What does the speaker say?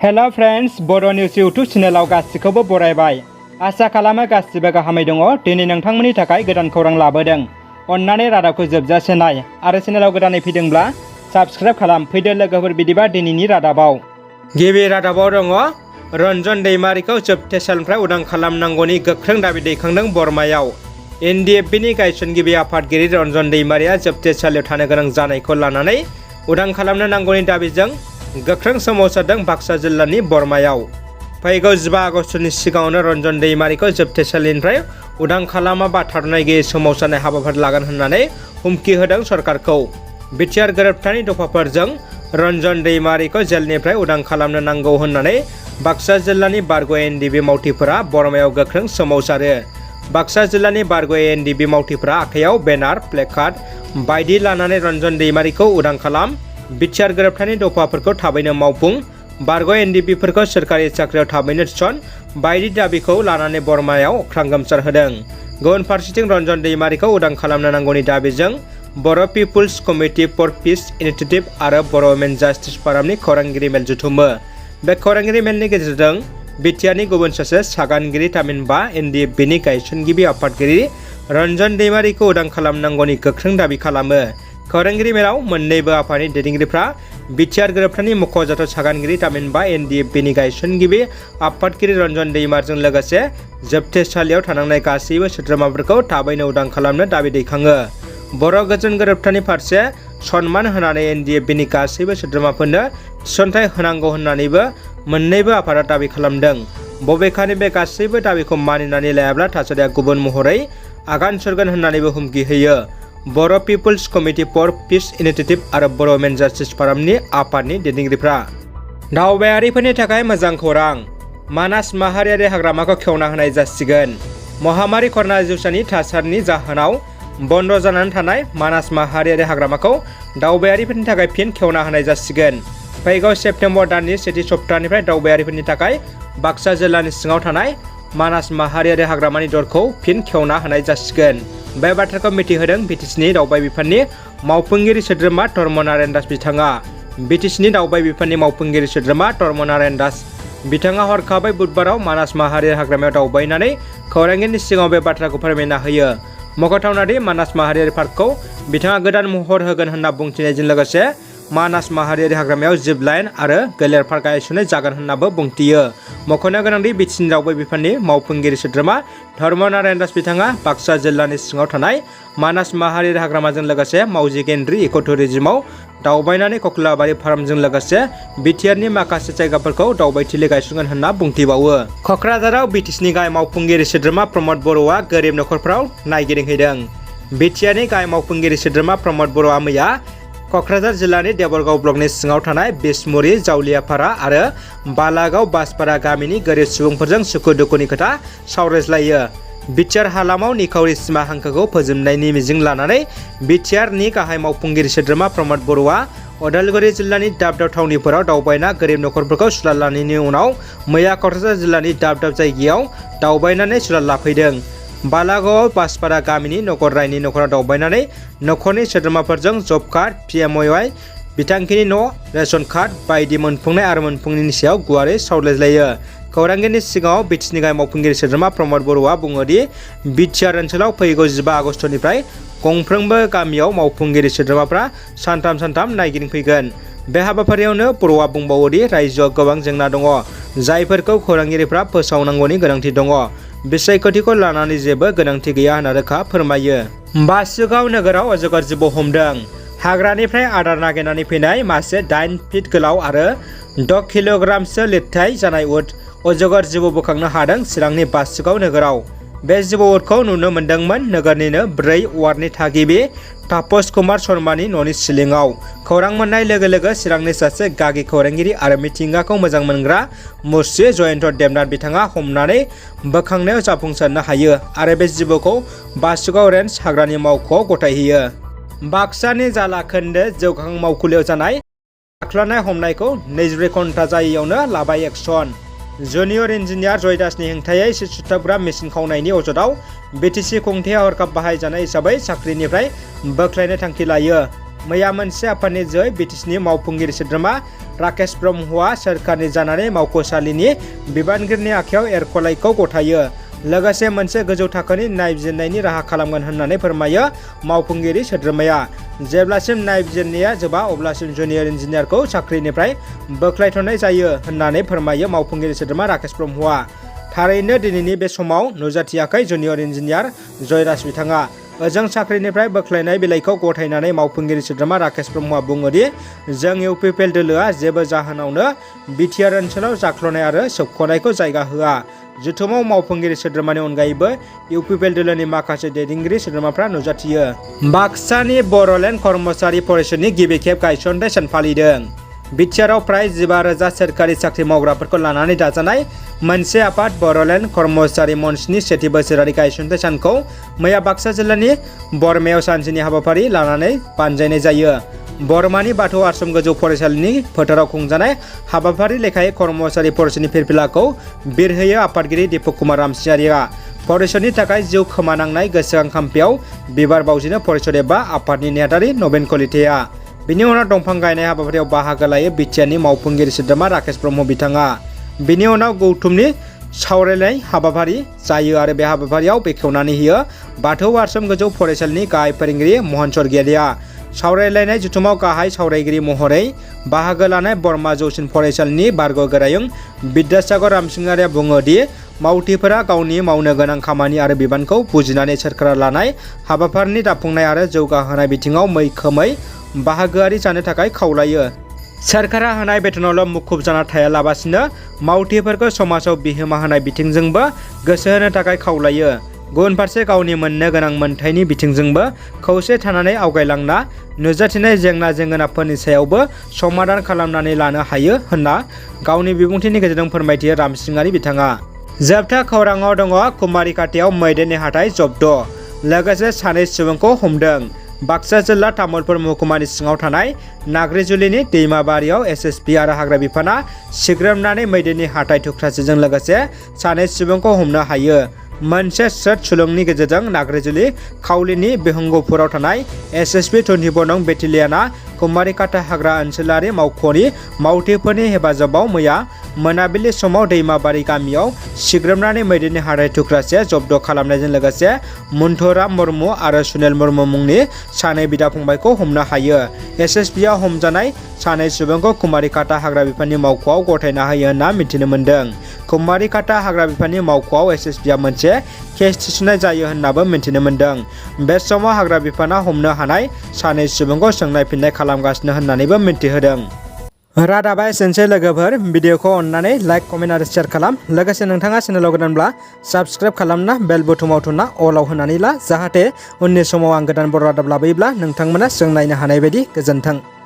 Hello friends बोरो news YouTube चेनेलाव गासिखौबो बरायबाय। आसा खालामो गासिबो गाहामै दङ। दिनै नोंथांमोननि थाखाय गोदान खौरां लाबोदों। अन्नानै रादाबखौ जोबजासे नाय आरो चेनेलाव गोदानै फैदोंब्ला साबस्क्राइब खालाम। फैदो लोगोफोर बिदिबा दिनैनि रादाबाव। गिबि रादाबाव दङ रन्जन दैमारिखौ जोबथेसालिनिफ्राय उदां खालामनांगौनि गोख्रों दाबि दैखांदों बरमायाव। एनडिएफबिनि गायसनगिरि आफादगिरि रन्जन दैमारिया जोबथेसालियाव थानो गोनां जानायखौ लानानै उदां खालामनो नांगौनि दाबिजों गोख्रों सोमावसारदों बाक्सा जिल्लानि बरमायाव। फैगौ 15 आगस्टनि सिगाङावनो रन्जन दैमारिखौ जोबथेसालिनिफ्राय उदां खालामाबा थाद'नाय गैयै सोमावसारनाय हाबाफारि लागोन होननानै हुमखि होदों सरकारखौ। BTR गोरोबथानि दफाफोरजों रन्जन दैमारिखौ जेलनिफ्राय उदां खालामनो नांगौ होननानै बाक्सा जिल्लानि बारग' एनडिबि मावथिफोरा बरमायाव गोख्रों सोमावसारो। बाक्सा जिल्लानि बारग' एनडिबि मावथिफोरा आखायाव बेनार प्लेकार्ड बायदि लानानै रन्जन दैमारिखौ उदां खालाम, BTR गोरोबथानि दफाफोरखौ थाबैनो मावफुं, बारग' एनडिबिफोरखौ सोरखारि साख्रियाव थाबैनो थिसन बायदि दाबिखौ लानानै बरमायाव अख्रां गोमसार होदों। गुबुन फारसेथिं रन्जन दैमारिखौ उदां खालामनो नांगौनि दाबिजों बर' पिपुल्स कमिटि फर पिस इनिशिएटिभ आरो बर' वुमेन जास्टिस फरामनि खौरांगिरि मेल जुथुमो। बे खौरांगिरि मेलनि गेजेरजों BTRनि गुबुन सासे सागानगिरि थामहिनबा एनडिएफबिनि गायसनगिरि आफादगिरि रन्जन दैमारिखौ उदां खालामनांगौनि गोख्रों दाबि खालामो। खौरांगिरि मेलाव मोन्नैबो आफादनि दैदेनगिरिफ्रा BTR गोरोबथानि मख'जाथाव सागानगिरि थामहिनबा एनडिएफबिनि गायसनगिरि आफादगिरि रन्जन दैमारिजों लोगोसे जोबथेसालियाव थानांनाय गासैबो सोद्रोमाफोरखौ थाबैनो उदां खालामनो दाबि दैखाङो। बर' गोजोन गोरोबथानि फारसे सनमान होनानै एनडिएफबिनि गासैबो सोद्रोमाफोरनो थिसनथाइ होनांगौ होननानैबो मोन्नैबो आफादा दाबि खालामदों। बबेखानि बे गासैबो दाबिखौ मानिनानै लायाब्ला थासारिया गुबुन महरै आगान सुरगोन होननानैबो हुमखि होयो। बर' पिपुल्स कमिटि फर पिस इनिशिएटिभ आरो बर' वुमेन जास्टिस फरामनि आफादनि दैदेनगिरिफ्रा। दावबायारिफोरनि थाखाय मोजां खौरां, मानास माहारियारि हाग्रामाखौ खेवना होनाय जासिगोन। महामारी कर'ना जिउसानि थासारिनि जाहोनाव बन्द जानानै थानाय मानास माहारियारि हाग्रामाखौ दावबायारिफोरनि थाखाय फिन खेवना होनाय जासिगोन। फैगौ सेप्तेम्बर दाननि सेथि सप्तानिफ्राय दावबायारिफोरनि थाखाय बाक्सा जिल्लानि सिङाव थानाय मानास माहारियारि हाग्रामानि दरखौ फिन खेवना होनाय जासिगोन। बे बाथ्राखौ मिथिहोदों BTCनि दावबाय बिफाननि मावफुंगिरि सोद्रोमा धर्म नारायण दास बिथाङा। BTCनि दावबाय बिफाननि मावफुंगिरि सोद्रोमा धर्म नारायण दास बिथाङा हरखाबै बुधबाराव मानास माहारियारि हाग्रामायाव दावबायनानै खौरांगिरिनि सिगाङाव बे बाथ्राखौ फोरमायना होयो। मख'थावनादि मानास माहारियारि पार्कखौ बिथाङा गोदान महर होगोन होनना बुंथिनायजों लोगोसे मानास माहारियारि हाग्रामायाव जिप लाइन आरो गोलेर पार्क गायसननाय जागोन होननाबो बुंथियो। मख'नो गोनांदि BTCनि दावबाय बिफाननि मावफुंगिरि सोद्रोमा धर्म नारायण दास बिथाङा बाक्सा जिल्लानि सिङाव थानाय मानास माहारियारि हाग्रामाजों लोगोसे मावजि गेन्द्रि इक' टुरिजिमाव दावबायनानै कक्लाबारि फार्मजों लोगोसे BTRनि माखासे जायगाफोरखौ दावबायथिलि गायसनगोन होनना बुंथिबावो। क'क्राझाराव BTCनि गाहाय मावफुंगिरि सोद्रोमा प्रमद बर'आ गोरिब नखरफोराव नायगिदिंहैदों। BTRनि गाहाय मावफुंगिरि सोद्रोमा प्रमद बर'आ मैया क'क्राझार जिल्लानि देबरगाव ब्लकनि सिङाव थानाय बिसमुरि, जावलियापारा आरो बालागाव बासपारा गामिनि गोरिब सुबुंफोरजों सुखु दुखुनि खोथा सावरायज्लायो। BTR हालामाव निखावरि सिमा हांखोखौ फोजोबनायनि मिजिं लानानै BTRनि गाहाय मावफुंगिरि सोद्रोमा प्रमद बर'आ उदालगुरि जिल्लानि दाब दाब थावनिफोराव दावबायना गोरिब नखरफोरखौ सुलाद लानायनि उनाव मैया क'क्राझार जिल्लानि दाब दाब जायगायाव दावबायनानै सुलाद लाफैदों। बालागावआव बासपारा गामिनि नगर रायनि नखराव दावबायनानै नखरनि सोद्रोमाफोरजों जब कार्ड, PMY बिथांखिनि न', रेशन कार्ड बायदि मोनफुंनाय आरो मोनफुङैनि सायाव गुवारै सावरायज्लायो। खौरांगिरिनि सिगाङाव BTCनि गाहाय मावफुंगिरि सोद्रोमा प्रमद बर'आ बुङोदि BTR ओनसोलाव फैगौ 15 आगस्टनिफ्राय गंफ्रोमबो गामियाव मावफुंगिरि सोद्रोमाफ्रा सानथाम नायगिदिंफैगोन। बे हाबाफारियावनो बर'आ बुंबावोदि रायजोआव गोबां जेंना दङ, जायफोरखौ खौरांगिरिफ्रा फोसावनांगौनि गोनांथि दङ। बिसायख'थिखौ लानानै जेबो गोनांथि गैया होनना रोखा फोरमायो। बासुगाव नोगोराव अजगर जिबौ हमदों। हाग्रानिफ्राय आदार नागिरनानै फैनाय मासे 8 फिट गोलाव आरो 6 किल'ग्रामसो लिरथाय जानाय उट अजगर जिबौ बोखांनो हादों चिरांनि बासुगाव नोगोराव। बे जिबौ उटखौ नुनो मोन्दोंमोन नोगोरनिनो 4 वार्डनि थागिबि तापस कुमार शर्मानि न'नि सिलिंआव। खौरां मोननाय लोगो लोगो चिरांनि सासे गागि खौरांगिरि आरो मिथिंगाखौ मोजां मोनग्रा मुस्रि जयन्त देबनाथ बिथाङा हमनानै बोखांनायाव जाफुंसारनो हायो आरो बे जिबौखौ बासुगाव रेन्ज हाग्रानि मावख'आव गथायहैयो। बाक्सानि जालाखोन्दो जौगाखां मावखुलियाव जानाय दाख्लानाय हमनायखौ 24 घन्टा जायैयावनो लाबाय एक्सन। जुनियर इन्जिनियार जय दासनि हेंथायै सिट सुथाबग्रा मेसिन खावनायनि अजदाव BTC खुंथाया हरखाब बाहायजानाय हिसाबै साख्रिनिफ्राय बोख्लायनो थांखि लायो। मैया मोनसे आफादनि जै BTCनि मावफुंगिरि सोद्रोमा राकेश ब्रह्मआ सोरखारनि जानानै मावख'सालिनि बिबानगिरिनि आखायाव एरख'लायखौ गथायो। लोगोसे मोनसे गोजौ थाखोनि नायबिजिरनायनि राहा खालामगोन होननानै फोरमायो मावफुंगिरि सोद्रोमाया। जेब्लासिम नायबिजिरनाया जोबा अब्लासिम जुनियर इन्जिनियारखौ साख्रिनिफ्राय बोख्लायथ'नाय जायो होननानै फोरमायो मावफुंगिरि सोद्रोमा राकेश ब्रह्मआ। थारैनो दिनैनि बे समाव नुजाथियाखै जुनियर इन्जिनियार जयराज बिथाङा। ओजों साख्रिनिफ्राय बोख्लायनाय बिलाइखौ गथायनानै मावफुंगिरि सोद्रोमा राकेश ब्रह्मआ बुङोदि जों इउपिपिएल दोलोआ जेबो जाहोनावनो BTR ओनसोलाव जाख्ल'नाय आरो सोबख'नायखौ जायगा होआ। जथुमाव मावफुंगिरि सोद्रोमानि अनगायैबो इउपिपिएल दोलोनि माखासे दैदेनगिरि सोद्रोमाफ्रा नुजाथियो। बाक्सानि बर'लेण्ड कर्मचारी फरेस्टनि गिबि खेब गायसनथाय सान फालिदों। BTRआव प्राय 15,000 सोरखारि साख्रि मावग्राफोरखौ लानानै दाजानाय मोनसे आफाद बर'लेण्ड कर्मचारी मन्चनि सेथि बोसोरारि गायसनथाय सानखौ मैया बाक्सा जिल्लानि बरमायाव सानसेनि हाबाफारि लानानै बानजायनाय जायो। बरमानि बाथौ आश्रम गोजौ फरायसालिनि फोथाराव खुंजानाय हाबाफारि लेखायै कर्मचारी फरेस्टनि फिरफिलाखौ बिरहोयो आफादगिरि दीपक कुमार रामसियारिया। फरेस्टनि थाखाय जिउ खोमानांनाय गोसोखां खाम्फायाव बिबार बावजिनो फरेस्ट एबा आफादनि नेहाथारि नबेन कलिताया। बिनि उनाव दंफां गायनाय हाबाफारियाव बाहागो लायो BTRनि मावफुंगिरि सोद्रोमा राकेश ब्रह्म बिथाङा। बिनि उनाव गौथुमनि सावरायनाय हाबाफारि जायो आरो बे हाबाफारियाव बेखेवनानै होयो बाथौ आश्रम गोजौ फरायसालिनि गाहाय फोरोंगिरि महन सरगियारिया। सावरायलायनाय जथुमाव गाहाय सावरायगिरि महरै बाहागो लानाय बरमा जौसिन फरायसालिनि बारग' गोरायुं बिद्यासागर रामसिंहारिया बुङो दि मावथिफोरा गावनि मावनो गोनां खामानि आरो बिबानखौ बुजिनानै सोरखारा लानाय हाबाफारिनि दाफुंनाय आरो जौगाहोनाय बिथिङाव मैखोमै बाहागोआरि जानो थाखाय खावलायो। सोरखारा होनाय बेथनावल' मुखुब जाना थायालाबासिनो मावथिफोरखौ समाजाव बिहोमा होनाय बिथिंजोंबो गोसो होनो थाखाय खावलायो। गुबुन फारसे गावनि मोननो गोनां मोनथायनि बिथिंजोंबो खौसे थानानै आवगायलांना नुजाथिनाय जेंना जेंगोनाफोरनि सायावबो समाधान खालामनानै लानो हायो होनना गावनि बिबुंथिनि गेजेरजों फोरमायथियो रामसिंहारि बिथाङा। जोबथा खौराङाव दङ कुमारिकाटायाव मैदेरनि हाथाइ जब्द'। लोगोसे सानै सुबुंखौ हमदों। बाक्सा जिल्ला तामुलपुर महकुमानि सिङाव थानाय नाग्रिजुलिनि दैमाबारियाव SSB आरो हाग्रा बिफाना सिग्रोमनानै मैदेरनि हाथाइ थुख्रासेजों लोगोसे सानै सुबुंखौ हमनो हायो। मोनसे स्रोत सुलुंनि गेजेरजों नाग्रिजुलि खावलिनि बिहंगुपुराव थानाय SSB 24 नं बेटेलियना कुमारिकाटा हाग्रा ओनसोलारि मावख'नि मावथिफोरनि हेफाजाबाव मैया मोनाबिलि समाव दैमाबारि गामियाव सिग्रोमनानै मैदेरनि हाथाइ थुख्रासे जब्द' खालामनायजों लोगोसे मन्थुराम मुर्मु आरो सुनिल मुर्मु मुंनि सानै बिदा फंबायखौ हमनो हायो। SSBआ हमजानाय सानै सुबुंखौ कुमारिकाटा हाग्रा बिफाननि मावख'आव गथायना होयो होनना मिथिनो मोन्दों। कुमारिकाटा हाग्रा बिफाननि मावख'आव SSBआ मोनसे केस थिसननाय जायो होननाबो मिथिनो मोन्दों। बे समाव हाग्रा बिफाना हमनो हानाय सानै सुबुंखौ सोंनाय फिननाय खालामगासिनो होननानैबो मिथिहोदों। रादाबा एसेनोसै लोगोफोर। भिडिअखौ अननानै लाइक कमेन्ट आरो शेयार खालाम। लोगोसे नोंथाङा चेनेलाव गोदानब्ला साबस्क्राइब खालामना बेल बुथुमाव थुना अलाव होनानै ला, जाहाथे उननि समाव आं गोदान बर' रादाब लाबोयोब्ला नोंथांमोना जों नायनो हानाय बायदि। गोजोन्थों।